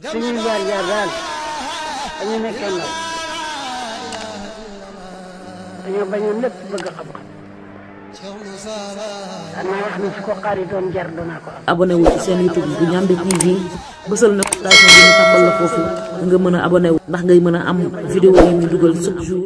suñuy jaar-jaar daal dañu nekkee ndaw dañoo bañoon lépp bëgg xam-xam xanaa wax ni su ko xaaritoon jar dana ko am. abonné wu ci seen YouTube bu Ndiamé TV bësal notification bi ñu tàmbal la foofu nga mën a abonné wu ndax ngay mën a am vidéo yi ñu dugal chaque jour.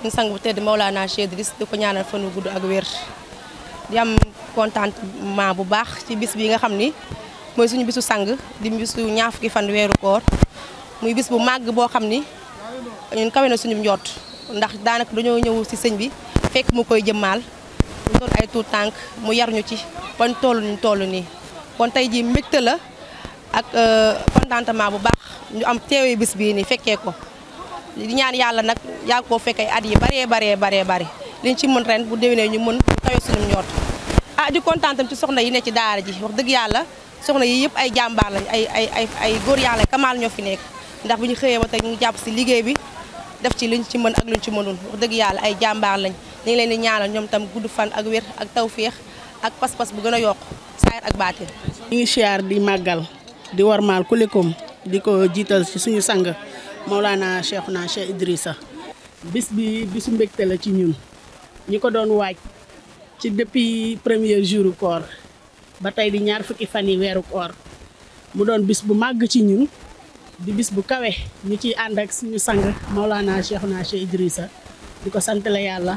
suñu sang bu tedd Maulana Cheikh Idriss di ko ñaanal fan wu gudd ak wér di am contentement bu baax ci bis bi nga xam ni mooy suñu bisu sang di bisu ñaar fukki fan weeru koor muy bis bu màgg boo xam ni ñun kawe na suñu njott ndax daanaka dañoo ñëw ci sëñ bi fekk mu koy jëmmaal mu doon ay tuut tànk mu yar ñu ci ban toll ñu toll nii kon tey ji mbégte la ak contentement bu baax ñu am teewee bis bii nii fekkee ko di ñaan yàlla nag yàgg koo fekkee at yi baree liñ ci mën ren bu déwénee ñu mën kawe suñu ñoot di kontaan tam ci soxna yi ne ci daara ji wax dëgg yàlla soxna yi yëpp ay jàmbaar lañ ay góor yàlla kamaal ñoo fi nekk ndax bu ñu xëyee ba tey ñu ngi jàpp si liggéey bi def ci liñ ci mën ak luñ ci mënul wax dëgg yàlla ay jàmbaar lañ dañ leen di ñaanal ñoom tam gudd fan ak wér ak tawféex ak pas-pas bu gën a yokk saayir ak baatin. ñu ngi siyaar di màggal di warmaal kulikum di ko jiital ci suñu sang Maulana Cheikhuna Cheikh Idrissa bis bi bisu mbégte la ci ñun ñi ko doon waaj ci depuis premier jour koor ba tey di ñaar fukki fan yi weeru koor mu doon bis bu màgg ci ñun di bis bu kawe ñu ciy ànd ak suñu sang Maulana Cheikhuna Cheikh Idrissa di ko sant la yàlla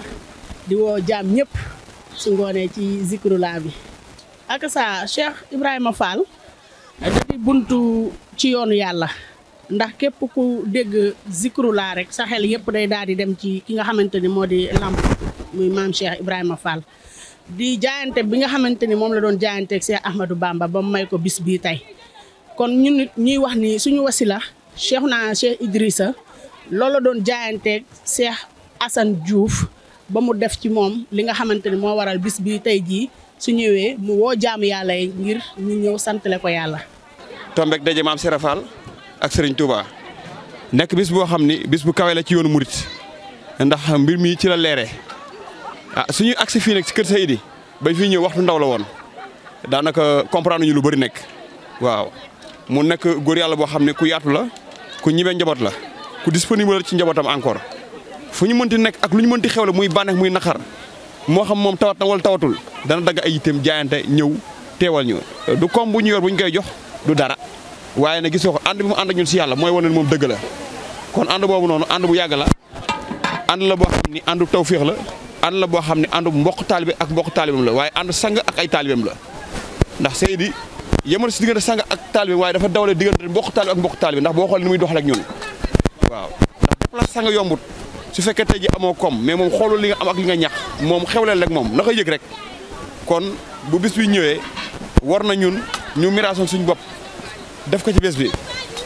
di woo jaam ñëpp su ngoonee ci zikrullah bi ak sa Cheikh Ibrahima Fall di buntu ci yoonu yàlla ndax képp ku dégg zikrullah rek sa xel yëpp day daal di dem ci ki nga xamante ni moo di lamp muy maam Cheikh Ibrahima Fall di jaayante bi nga xamante ni moom la doon jaayanteeg Cheikh Ahmadou Bamba ba mu may ko bis bii tey kon ñun ñuy wax ni suñu wasila Cheikhuna Cheikh Idrissa loolu la doon jaayanteeg Cheikh Assane Diouf ba mu def ci moom li nga xamante ni moo waral bis bii tey jii su ñëwee mu woo jaamu yàlla yi ngir ñu ñëw santale ko yàlla. tombek daje maam Serap Fall ak Serigne Touba nekk bis boo xam ni bis bu kawe la ci yoonu murit ndax mbir mi ci la leeree suñu agsi fii nag ci kër Seydi bañ fii ñëw waxtu ndaw la woon daanaka comprendre ñu lu bëri nekk waaw mu nekk góor yàlla boo xam ne ku yaatu la ku ñibee njaboot la ku disponible ci njabootam encore fu ñu mënti nekk ak lu ñu mënti xew la muy bànneex muy naqar moo xam moom tawat na wala tawatul dana dagg ay yitteem jaayante ñëw teewal ñu du koom bu ñu yor bu ñu koy jox du dara waaye nag gisoo ko ànd bi mu ànd ak ñun si yàlla mooy wane ne moom dëgg la kon ànd boobu noonu ànd bu yàgg la ànd la boo xam ni àndu tawféex la ànd la boo xam ne àndu mbokk taalibe ak mbokk taalibam la waaye ànd sang ak ay taalibeem la ndax Seydi yemal si diggante sang ak taalibe waaye dafa dawale diggante mbokk taalibe ak mbokk taalibe ndax boo xoolee ni muy doxal ak ñun waaw ndax place sang yombut su fekkee tey ji amoo koom mais moom xoolul li nga am ak li nga ñax moom xewleel rek moom naka yëg rek kon bu bis bi ñëwee war na ñun ñu miraasoon suñu bopp def ko ci bés bi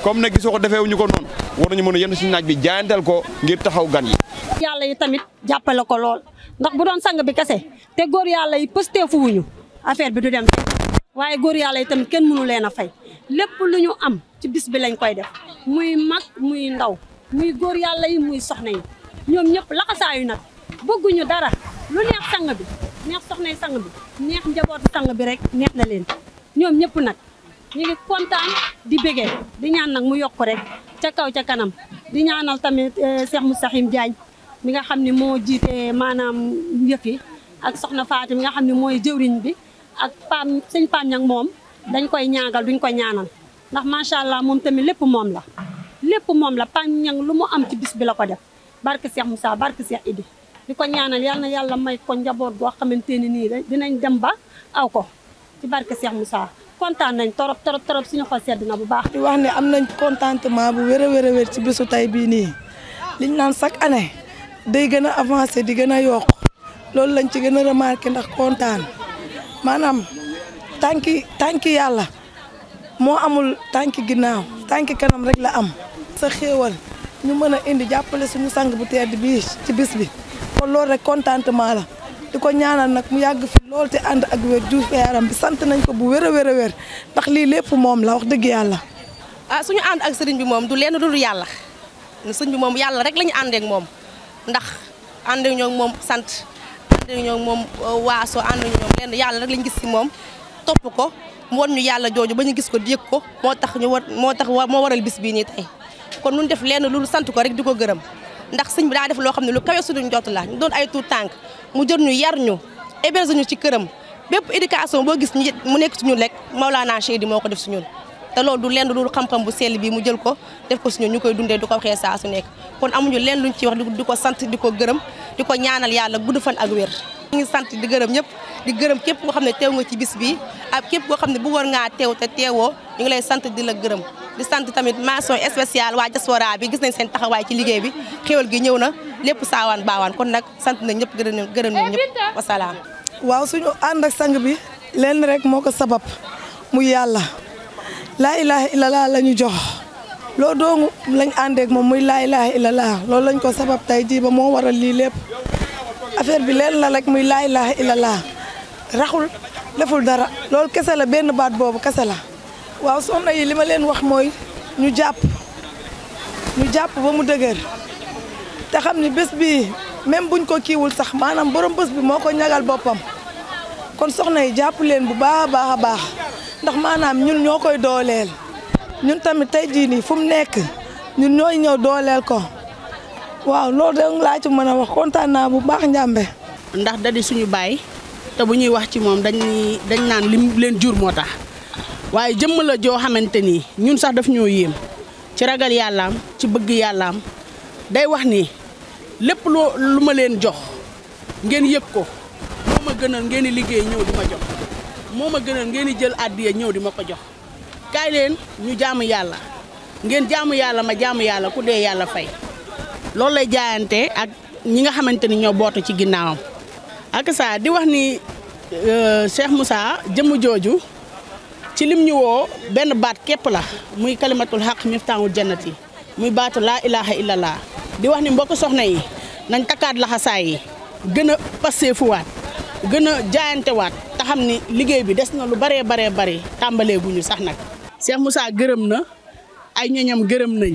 comme nag gisoo ko defee wuñu ko noonu war nañu mën a yenn suñu naaj bi jaayanteel ko ngir taxaw gan yi. yàlla yi tamit jàppale ko lool ndax bu doon sang bi kese te góor yàlla yi pësteefu wuñu affaire bi du dem waaye góor yàlla yi tamit kenn mënu leen a fay lépp lu ñu am ci bis bi lañ koy def muy mag muy ndaw muy góor yàlla yi muy soxna yi ñoom ñëpp laxasaayu nag bëgguñu dara lu neex sang bi neex soxna yi sang bi neex njabootu sang bi rek neex na leen ñoom ñëpp nag ñu ngi kontaan di bégee di ñaan nag mu yokk rek ca kaw ca kanam di ñaanal tamit Cheikh Moustahim Diagne mi nga xam ne moo jiite maanaam yëf yi ak soxna Faati mi nga xam ne mooy jëwriñ bi ak Pam sëñ Pam ñag moom dañ koy ñaagal duñ ko ñaanal ndax macha allah moom tamit lépp moom la Pam ñag lu mu am ci bis bi la ko def barke Cheikh Moussa barke Cheikh Idi di ko ñaanal yal na yàlla may ko njaboot goo xamante ne nii dinañ dem ba aw ko ci barke Cheikh Moussa kontaan nañ torop suñu xol sedd na bu baax. di wax ne am nañ contentement bu wér a wér ci bésu tey bii nii liñ naan chaque année day gën a avancé di gën a yokk loolu lañ ci gën a remarqué ndax kontaan maanaam tànki yàlla moo amul tànki ginnaaw tànki kanam rek la am. sa xéewal ñu mën a indi jàppale suñu sang bu tedd bii ci bis bi kon loolu rek contentement la. di ko ñaanal nag mu yàgg fi lool te ànd ak wér juuf yaram bi sant nañ ko bu wér a wér ndax lii lépp moom la wax dëgg yàlla. suñu ànd ak sëriñ bi moom du lenn dul yàlla sëriñ bi moom yàlla rek la ñu àndeek moom ndax àndeek ñoo moom sant àndeek ñoo moom waaso àndeek ñoo lenn yàlla rek lañu gis ci moom topp ko mu won ñu yàlla jooju ba ñu gis ko di yëg ko moo waral bis bii nii tey kon nun def lenn lu sant ko rek di ko gërëm ndax sëñ bi daa def loo xam ne lu kawe suñu njott la ñu doon ay tuut tànk mu jot ñu yar ñu héberger ñu ci këram bépp éducation boo gis mu nekk ci ñun rek Maolana Cheikh Idi moo ko def si ñun te loolu du lenn lu xam-xam bu sell bi mu jël ko def ko si ñun ñu koy dundee du ko waxee saa su nekk kon amuñu lenn luñ ci wax di ko sant di ko gërëm di ko ñaanal yàlla gudd fan ak wér. ñu ngi sant di gërëm ñëpp di gërëm képp koo xam ne teew nga ci bis bi ak képp koo xam ne bëggoon ngaa teew te teewoo ñu ngi lay sant di la gërëm di sant tamit mention spéciale waa diaspora bi gis nañ seen taxawaay ci liggéey bi xéwal gi ñëw na lépp saawaan baawaan kon nag sant nañ ñëpp gërëm nañ ñëpp wasalaam. waaw suñu ànd ak sang bi lenn rek moo ko sabab muy yàlla laa ilaha illallah la ñu jox loo doongu lañ àndeek moom muy laa ilaha illallah loolu lañ ko sabab tey jii ba moo waral lii lépp affaire bi leen la rek muy laa ilaha illallah raxul deful dara loolu kese la benn baat boobu kese la. waaw soxna yi li ma leen wax mooy ñu jàpp ba mu dëgër te xam ni bés bi même buñ ko kiiwul sax maanaam borom bés bi moo ko ñagal boppam kon soxna yi jàpp leen bu baax a baax ndax maanaam ñun ñoo koy dooleel ñun tamit tey jii nii fu mu nekk ñun ñooy ñëw dooleel ko waaw loolu da laa ci mën a wax kontaan naa bu baax njàmbe ndax da di suñu baay te bu ñuy wax ci moom dañ naan lim leen jur moo tax waaye jëmm la joo xamante ni ñun sax daf ñoo yéem ci ragal yàllaam ci bëgg yàllaam day wax ni lépp lu ma leen jox ngeen yëg ko moo ma gënal ngeen di liggéey ñëw di ma jox moo ma gënal ngeen di jël àddiya ñëw di ma ko jox kaay leen ñu jaamu yàlla ngeen jaamu yàlla ma jaamu yàlla ku dee yàlla fay loolu lay jaayante ak ñi nga xamante ni ñoo bootu ci ginnaawam ak saa di wax ni Cheikh Moussa jëmm jooju ci lim ñu woo benn baat képp la muy kalimatul xaq miftaahul jannati muy baatu laa ilaha illallah di wax ni mbokk soxna yi nañ takkaat laxasaay yi gën a passeefuwaat gën a jaayantewaat te xam ni liggéey bi des na lu baree bari tàmbalee guñu sax nag. Cheikh Moussa gërëm na ay ñoñam gërëm nañ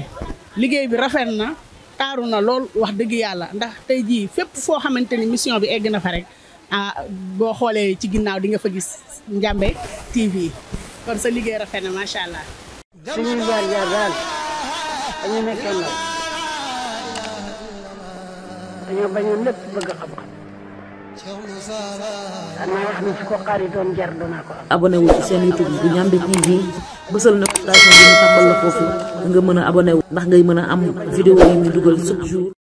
liggéey bi rafet na taaru na lool wax dëgg yàlla ndax tey jii fépp foo xamante ni mission bi egg na fa rek boo xoolee ci ginnaaw di nga fa gis Ndiamé TV kon sa liggéey rafet na macha allah. suñuy jaar-jaar daal dañu nekkee ndaw dañoo bañoon lépp bëgg xam-xam danaa wax ni su ko xaaritoon jar doonaa ko am. abonné wu ci seen YouTube bu Ndiamé TV bësal notification bi ñu tàmbal la foofu nga mën a abonné wu ndax ngay mën a am vidéo yi ñu dugal chaque jour.